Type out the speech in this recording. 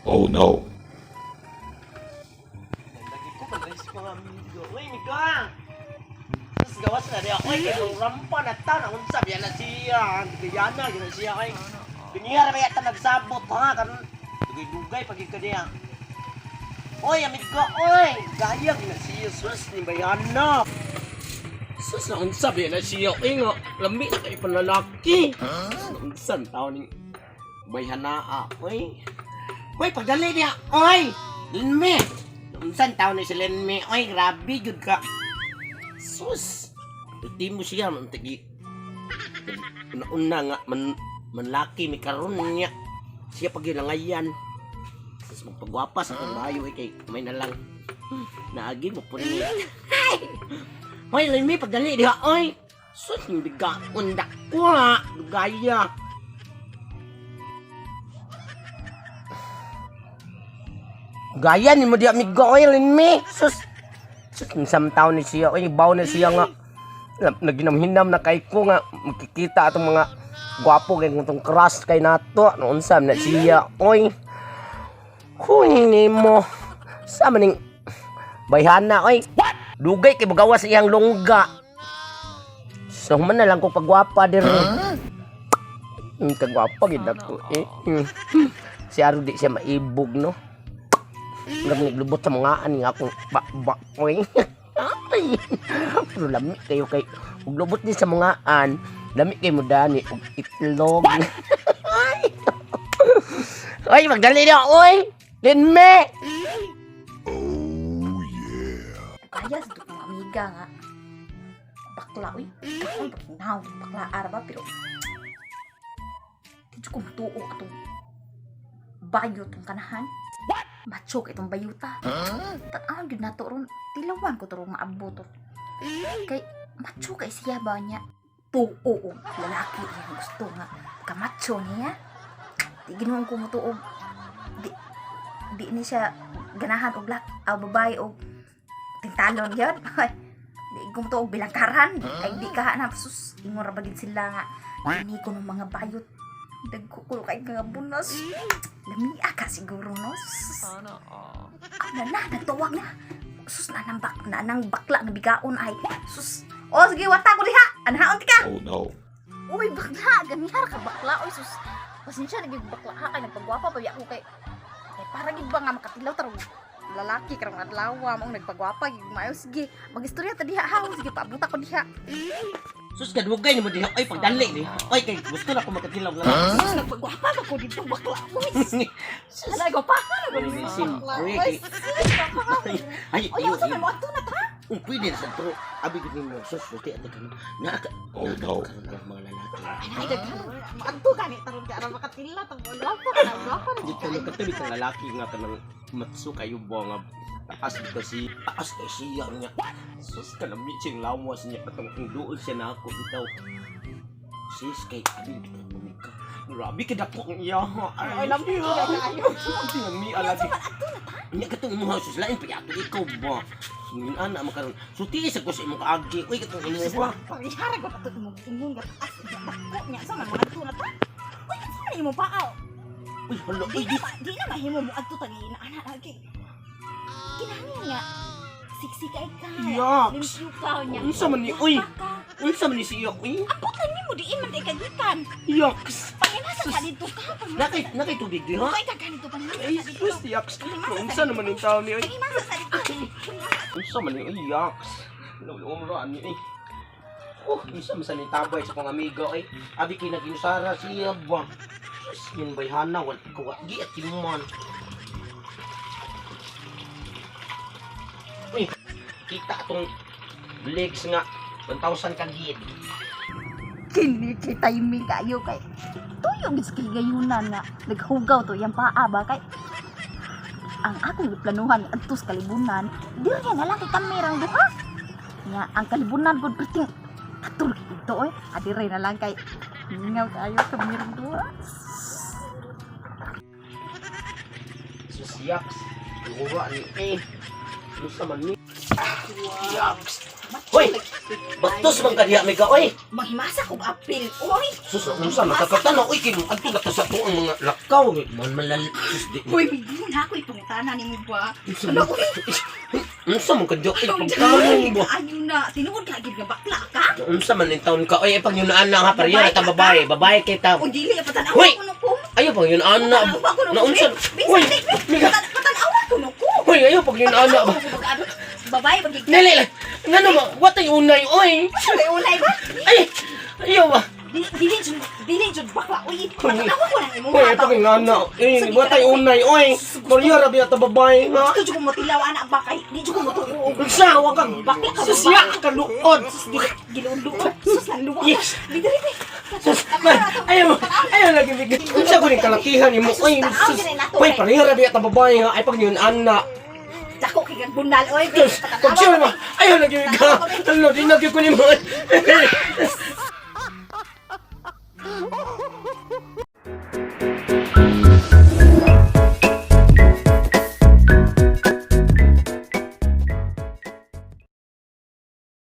Oh no. Lagi ko pag ko nga amigo. Uy, miga! Sus, gawas na niya. Uy, kay nung rampa na ta, na unsa biya na siya. Gayana, gina siya. Uy, binihara ba yata nagsabot, ha? Karon, dugay-dugay pag ka niya. Uy, amigo, uy! Gaya, gina siya. Sus, ni Bayana. Sus, na unsa biya na siya. Uy, nga, lami na kay panlalaki. Sus, na unsa ang tao ning Bayhana, ah. Uy. Uy, pagdali niya. Uy! Linme! Unsan taon ni si Linme? Uy, grabe, jud ka. Sus! Iti mo siya, man tagi. Una-una nga, man, manlaki, may karon niya. Siya pagilangayan. Sus, magpagwapa sa kong bayo, eh, kay may nalang. Naagi mo po niya. Hoy, Linme, pagdali diha, oy! Sus, hindi ka undak ko, ha. Dugaya. Gaya ni mo di amigo oy Linme. Sus. Sus isang taon ni siya oy baw na siya nga. Naginamhinam na kay ko nga makikita atong mga gwapo kay itong crush kay nato no unsa man na siya oy. Huy nimo. Sa maning bayhana oy. Dugay kay bugawas iyang longga. So man na lang ko pagwapa diri. Kagwapa gid ako eh. Si Aro di siya maibog no. Hanggang naglubot sa mga ani nga akong ba oy. Ay. Pero lami kayo kay ug lubot din sa mga an, lami kay mo dani og itlog. Ay. Oy, magdali na oy. Linme. Oh yeah. Kaya sa itong amiga nga. Bakla, uy. Ay, bakinaw. Bakla, araba, pero di ko matuo atong bayo tong kanahan. Macho kay itong bayuta. Tan-awon gyud nato ron. Tilawan ko to ron maabot to. Kay macho kay siya ba niya? Tuo og lalaki niya gusto nga. Kamacho niya. Di ginoong ko motuo. Di di ni siya ganahan og lak aw babae og tintalon yun. Ay, di ko motuo og bilangkaran. Ay di ka hanap sus ingon ra bagid sila nga. Ini ko ng mga bayot. Dagko ko kay nga bunas. Lamia ka siguro no. Sus. Ah, na na, nagtuwag na. Sus, nanang, bak, nanang bakla nga bigaon ay. Sus. O, sige, wata ko diha. Anhaon ti ka. Oh no. Uy, bakla. Ganihar ka bakla. Uy, sus. Pasensya, naging bakla ha. Kay nagpagwapa pa ako kay. Kay para gid ba nga makatilaw tarong lalaki karong adlaw maong nagpagwapa gid maayo sige magistorya ta diha ha sige paabuta ko diha. Sus kadugay nimo diha oy pagdali diha. Oy kay gusto na ko makatilaw lang. Sus, nagpagwapa ba ko dito bakla uy. Sus, nagwapa ka na ko dito bakla Siyempre, uy. kay- Sus, gwapa ka. Ay, Uy, ayo, unsa ayo. man mo adto na ta? Kung pwede na sa tro, abi gud nimo sus sulti ate kanu. Na ka Oh no. karon ang mga lalaki. Ay, daghan. Maadto gani taron kay aron makatila tong gwapa ka na gwapa na Di ka nagkatabi kang lalaki nga kanang matso kayo ba nga taas kasi taas kay siya niya. Sus kalami siyang lawas niya katong ang duol siya na ako bitaw. Sis kay abi bitaw mo ka. Grabe ka dako ang iya. Ay, Ay, lami lami. kaayo. Lami alagi. Nya katong imo sus lain pa yato ikaw ba. Sungin ana makaron. Sulti sa ko sa imong kaagi. Uy katong imo ba. Pangyara ko pato imong ingon nga taas dako niya sa man moadto na ta. Uy, kinsa man imong paa? Uy hala Di uy na ma, di na mahimo mo adto tagi ina ana lagi. Kinahanglan nga siksi kay ka. Yaks. Limpyo ka niya. Unsa man ni uy? Gwapa ka. Unsa man ni siya uy? Ambot lang nimo diin man di ka gikan. Yaks. Pangimasa ka dito ka. Nakay nakay tubig diha. Kay ka ganito pangimasa Ay, ka dito. sus, yaks. Unsa naman yung tao ni oy? Pangimasa sa dito. Unsa man ni oy, yaks. Lulumra ni oy. Oh, unsa man sa ni tabay sa kong amigo oy. Abi kay naginsara siya ba. Sus, yun bayhana wal ko gi at man. Uy, kita atong legs nga 1,000 ka gid. Kini kay timing kayo kay tuyo gid sa kahigayunan nga naghugaw to iyang paa ba kay ang akong giplanuhan nga adto sa kalibunan diri na lang kay kami rang duha nya ang kalibunan gud perting atur dito oy adire na lang kay mingaw kayo kami rang duha. Sus, yaks. Lura ni eh. Unsa man ni? Yaks. Hoy! Batos man ka diha, Mika, oy! Manghimasa kog apil, oy. Sus, unsa man kakatanaw, oy, kay adto na to sa tuang mga lakaw. Man malal, sus, di. Hoy, di na ako ipangutana nimo ba? Unsa Ano, man, uy? unsa man ka diha, oy, Ang pagkaon ba? Ayun na, tinuod ka gid nga bakla ka. Unsa man in taon ka, oy, pag yun na ha, pareho na ta babae, babae kita. O dili patanaw Hoy! ko no ko. Ayaw pag yun ana, Patanaw ko no na ko. unsa, Uy, uy, Mika, Patanaw ko no ko. uy, ayaw pag yun ana ba. Babae pag Dili lang, ngano ba, watay unay, oy. Ulay ba? Ay, ayaw ba. Dili dili jud dili jud bakla uy. Patanaw ko nang imong Uy, pag yun ana, eh, watay unay, oy. Pareho ra biya ta babae, ha? Gusto jud ko motilaw ana ba kay di jud ko motuo. Unsa, wa ka, Bakla ka susya ka luod. Sus giluon-luon. Sus lang luwa. Yes. Di diri be. Sus, man, ayaw, ayaw lagi bigyan. Unsa ko ning kalakihan nimo, oy, sus. Uy, pareho ra biya ta babae, ha? Ay, pag yun ana. Dako kay kag bunal oy. Sus, pag siya ba, ayaw lagi bigyan. Ano, di na gyud ko nimo.